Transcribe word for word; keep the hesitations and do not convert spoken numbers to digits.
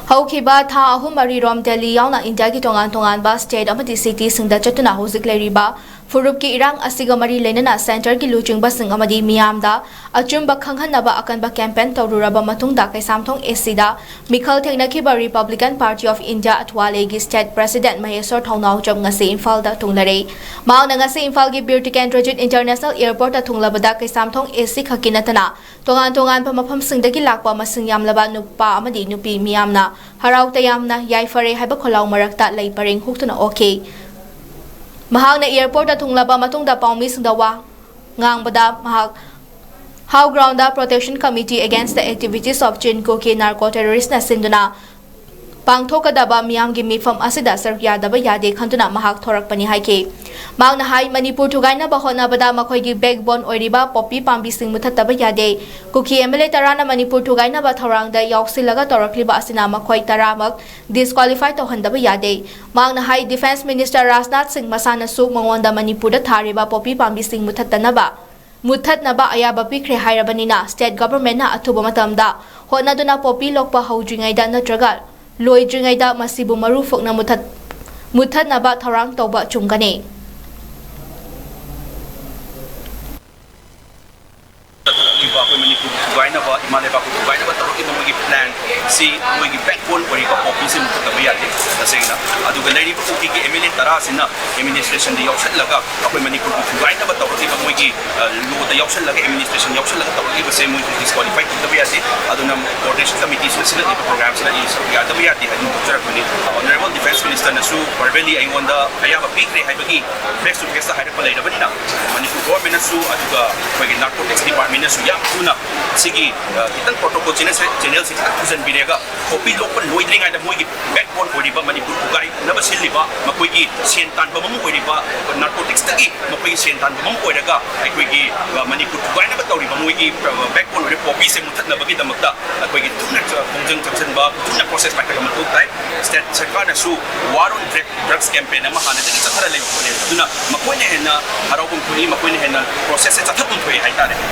ꯍꯧꯈꯤꯕ ꯊꯥ ꯑꯍꯨꯝ ꯃꯔꯤꯔꯣꯝ ꯗꯦꯜꯂꯤ ꯌꯥꯎꯅ ꯏꯟꯗꯤꯌꯥꯒꯤ ꯇꯣꯉꯥꯟ ꯇꯣꯉꯥꯟꯕ ꯁ꯭ꯇꯦꯠ ꯑꯃꯗꯤ ꯁꯤꯇꯤꯁꯤꯡꯗ ꯆꯠꯇꯨꯅ ꯍꯧꯖꯤꯛ ꯂꯩꯔꯤꯕ ꯐꯨꯔꯨꯞꯀꯤ ꯏꯔꯥꯡ ꯑꯁꯤꯒ ꯃꯔꯤ ꯂꯩꯅꯅ ꯁꯦꯟꯇꯔꯒꯤ ꯂꯨꯆꯤꯡꯕꯁꯤꯡ ꯑꯃꯗꯤ ꯃꯤꯌꯥꯝꯗ ꯑꯆꯨꯝꯕ ꯈꯪꯍꯟꯅꯕ ꯑꯀꯟꯕ ꯀꯦꯝꯄꯦꯟ ꯇꯧꯔꯨꯔꯕ ꯃꯇꯨꯡꯗ ꯀꯩꯁꯥꯝꯊꯣꯡ ꯑꯦꯁꯤꯗ ꯃꯤꯈꯜ ꯊꯦꯡꯅꯈꯤꯕ ꯔꯤꯄꯕ꯭ꯂꯤꯀꯟ ꯄꯥꯔꯇꯤ ꯑꯣꯐ ꯏꯟꯗꯤꯌꯥ ꯑꯊ꯭ꯋꯥꯂꯦꯒꯤ ꯁ꯭ꯇꯦꯠ ꯄ꯭ꯔꯦꯁꯤꯗꯦꯟꯠ ꯃꯍꯦꯁ꯭ꯋꯔ ꯊꯧꯅꯥꯎꯖꯝ ꯉꯁꯤ ꯏꯝꯐꯥꯜꯗ ꯊꯨꯡꯂꯔꯦ꯫ ꯃꯍꯥꯛꯅ ꯉꯁꯤ ꯏꯝꯐꯥꯜꯒꯤ ꯕꯤꯔ ꯇꯤꯀꯦꯟꯗ꯭ꯔꯖꯤꯠ ꯏꯟꯇꯔꯅꯦꯁꯅꯦꯜ ꯑꯦꯌꯔꯄꯣꯔꯠꯇ ꯊꯨꯡꯂꯕꯗ ꯀꯩꯁꯥꯝꯊꯣꯡ ꯑꯦꯁꯤ ꯈꯛꯀꯤ ꯅꯠꯇꯅ ꯇꯣꯉꯥꯟ ꯇꯣꯉꯥꯟꯕ ꯃꯐꯝꯁꯤꯡꯗꯒꯤ ꯂꯥꯛꯄ ꯃꯁꯤꯡ ꯌꯥꯝꯂꯕ ꯅꯨꯄꯥ ꯑꯃꯗꯤ ꯅꯨꯄꯤ ꯃꯤꯌꯥꯝꯅ ꯍꯔꯥꯎ ꯇꯌꯥꯝꯅ ꯌꯥꯏꯐꯔꯦ ꯍꯥꯏꯕ ꯈꯣꯜꯂꯥꯎ ꯃꯔꯛꯇ ꯂꯩ ꯄꯔꯦꯡ ꯍꯨꯛꯇꯨꯅ ꯑꯣꯛꯈꯤ꯫ ꯃꯍꯥꯛꯅ ꯑꯦꯌꯔꯄꯣꯔꯠꯇ ꯊꯨꯡꯂꯕ ꯃꯇꯨꯡꯗ ꯄꯥꯎꯃꯤꯁꯤꯡꯗ ꯋꯥ ꯉꯥꯡꯕꯗ ꯃꯍꯥꯛ Hao ground Protection Committee Against the Activities of Chin Kuki Narco Terroristꯅ ꯁꯤꯟꯗꯨꯅ ꯄꯥꯡꯊꯣꯛꯀꯗꯕ ꯃꯤꯌꯥꯝꯒꯤ ꯃꯤꯐꯝ ꯑꯁꯤꯗ ꯁꯔꯨꯛ ꯌꯥꯗꯕ ꯌꯥꯗꯦ ꯈꯟꯗꯨꯅ ꯃꯍꯥꯛ ꯊꯣꯔꯛꯄꯅꯤ ꯍꯥꯏꯈꯤ꯫ ꯃꯍꯥꯛꯅ ꯍꯥꯏ, ꯃꯅꯤꯄꯨꯔ ꯊꯨꯒꯥꯏꯅꯕ ꯍꯣꯠꯅꯕꯗ ꯃꯈꯣꯏꯒꯤ backbone ꯑꯣꯏꯔꯤꯕ ꯄꯣꯄꯤ ꯄꯥꯝꯕꯤꯁꯤꯡ ꯃꯨꯊꯠꯇꯕ ꯌꯥꯗꯦ꯫ ꯀꯨꯀꯤ MLA ꯇꯔꯥꯅ ꯃꯅꯤꯄꯨꯔ ꯊꯨꯒꯥꯏꯅꯕ ꯊꯧꯔꯥꯡꯗ ꯌꯥꯎꯁꯤꯜꯂꯒ ꯇꯧꯔꯛꯂꯤꯕ ꯑꯁꯤꯅ ꯃꯈꯣꯏ ꯇꯔꯥꯃꯛ disqualify ꯇꯧꯍꯟꯗꯕ ꯌꯥꯗꯦ꯫ ꯃꯍꯥꯛꯅ ꯍꯥꯏ, Defence Minister ꯔꯥꯖꯅꯥꯊ ꯁꯤꯡ ꯃꯁꯥꯅꯁꯨ ꯃꯉꯣꯟꯗ ꯃꯅꯤꯄꯨꯔꯗ ꯊꯥꯔꯤꯕ ꯄꯣꯄꯤ ꯄꯥꯝꯕꯤꯁꯤꯡ ꯃꯨꯊꯠꯇꯅꯕ ꯃꯨꯠꯊꯠꯅꯕ ꯑꯌꯥꯕ ꯄꯤꯈ꯭ꯔꯦ ꯍꯥꯏꯔꯕꯅꯤꯅ, state governmentꯅ ꯑꯊꯨꯕ ꯃꯇꯝꯗ ꯍꯣꯠꯅꯗꯨꯅ ꯄꯣꯄꯤ ꯂꯣꯛꯄ ꯍꯧꯗ꯭ꯔꯤꯉꯩꯗ ꯅꯠꯇ꯭ꯔꯒ ꯂꯣꯏꯗ꯭ꯔꯤꯉꯩꯗ ꯃꯁꯤꯕꯨ ꯃꯔꯨ ꯐꯨꯛꯅ ꯃꯨꯠꯊꯠ-, ꯃꯨꯠꯊꯠꯅꯕ ꯊꯧꯔꯥꯡ ꯇꯧꯕ ꯆꯨꯝꯒꯅꯤ꯫ ꯇꯧꯔꯛꯂꯤꯕ ꯑꯩꯈꯣꯏ ꯃꯅꯤꯄꯨꯔ ꯊꯨꯒꯥꯏꯅꯕ, ꯏꯃꯥ ꯂꯩꯕꯥꯛꯄꯨ ꯊꯨꯒꯥꯏꯅꯕ ꯇꯧꯔꯛꯂꯤꯕ ꯃꯣꯏꯒꯤ plan ꯁꯤ ꯃꯣꯏꯒꯤ backbone ꯑꯣꯏꯔꯤꯕ ꯄꯣꯄꯤꯁꯤ ꯃꯨꯠꯊꯠꯇꯕ ꯌꯥꯗꯦ ꯇꯁꯦꯡꯅ꯫ ꯑꯗꯨꯒ ꯂꯩꯔꯤꯕ ꯀꯨꯀꯤꯒꯤ MLA ꯇꯔꯥꯁꯤꯅ administrationꯗ ꯌꯥꯎꯁꯜꯂꯒ ꯑꯩꯈꯣꯏ ꯃꯅꯤꯄꯨꯔꯕꯨ ꯊꯨꯒꯥꯏꯅꯕ ꯇꯧꯔꯛꯂꯤꯕ ꯃꯣꯏꯒꯤ, ꯑ, lawꯗ ꯌꯥꯎꯁꯜꯂꯒ, administration ꯌꯥꯎꯁꯜꯂꯒ ꯇꯧꯔꯛꯂꯤꯕꯁꯦ ꯃꯣꯏꯁꯨ disqualify ꯇꯧꯗꯕ ꯌꯥꯗꯦ꯫ ꯑꯗꯨꯅ coordination committeeꯁꯤꯅ ꯁꯤꯜꯂꯛꯂꯤꯕ programꯁꯤꯗ ꯑꯩ ꯁꯔꯨꯛ ꯌꯥꯗꯕ ꯌꯥꯗꯦ ꯍꯥꯏꯗꯨꯅ ꯍꯥꯏꯖꯔꯛꯄꯅꯤ꯫ Honourable Defence Ministerꯅꯁꯨ verbally ꯑꯩꯉꯣꯟꯗ ꯑꯌꯥꯕ ꯄꯤꯈ꯭ꯔꯦ ꯍꯥꯏꯕꯒꯤ face to faceꯇ ꯍꯥꯏꯔꯛꯄ ꯂꯩꯔꯕꯅꯤꯅ, ꯃꯅꯤꯄꯨꯔ governmentꯅꯁꯨ ꯑꯗꯨꯒ ꯑꯩꯈꯣꯏꯒꯤ narcotics departmentꯅꯁꯨ ꯌꯥꯝ ꯊꯨꯅ ꯁꯤꯒꯤ, ꯑ, ꯈꯤꯇꯪ protocol channelꯁꯦ, channelꯁꯦ ꯈꯤꯇꯪ ꯊꯨꯖꯟꯕꯤꯔꯒ ꯄꯣꯄꯤ ꯂꯣꯛꯄ ꯂꯣꯏꯗ꯭ꯔꯤꯉꯩꯗ ꯃꯣꯏꯒꯤ backbone ꯑꯣꯏꯔꯤꯕ ꯃꯅꯤꯄꯨꯔ ꯊꯨꯒꯥꯏꯅꯕ ꯁꯤꯜꯂꯤꯕ ꯃꯈꯣꯏꯒꯤ ꯁꯦꯟ ꯇꯥꯟꯕ ꯑꯃ ꯑꯣꯏꯔꯤꯕ narcoticsꯇꯒꯤ ꯃꯈꯣꯏꯒꯤ ꯁꯦꯟ ꯇꯥꯟꯕ ꯑꯃ ꯑꯣꯏꯔꯒ ꯑꯩꯈꯣꯏꯒꯤ, ꯑ, ꯃꯅꯤꯄꯨꯔ ꯊꯨꯒꯥꯏꯅꯕ ꯇꯧꯔꯤꯕ ꯃꯣꯏꯒꯤ, ꯑ, backbone ꯑꯣꯏꯔꯤꯕ ꯄꯣꯄꯤꯁꯦ ꯃꯨꯠꯊꯠꯅꯕꯒꯤꯗꯃꯛꯇ ꯑꯩꯈꯣꯏꯒꯤ ꯊꯨꯅ ꯆ-, ꯈꯣꯡꯖꯪ ꯆꯪꯁꯤꯟꯕ, ꯊꯨꯅ process ꯄꯥꯏꯈꯠꯄ ꯃꯊꯧ ꯇꯥꯏ꯫ State ꯁꯔꯀꯥꯔꯅꯁꯨ war on drug-, drugs campaignꯑꯃ ꯍꯥꯟꯅꯗꯒꯤ ꯆꯠꯊꯔ ꯂꯩꯕ ꯄꯣꯠꯅꯦꯕ꯫ ꯑꯗꯨꯅ ꯃꯈꯣꯏꯅ ꯍꯦꯟꯅ ꯍꯔꯥꯎꯐꯝ ꯊꯣꯛꯏ, ꯃꯈꯣꯏꯅ ꯍꯦꯟꯅ processꯁꯦ ꯆꯠꯊꯐꯝ ꯊꯣꯛꯏ ꯍꯥꯏꯇꯥꯔꯦ꯫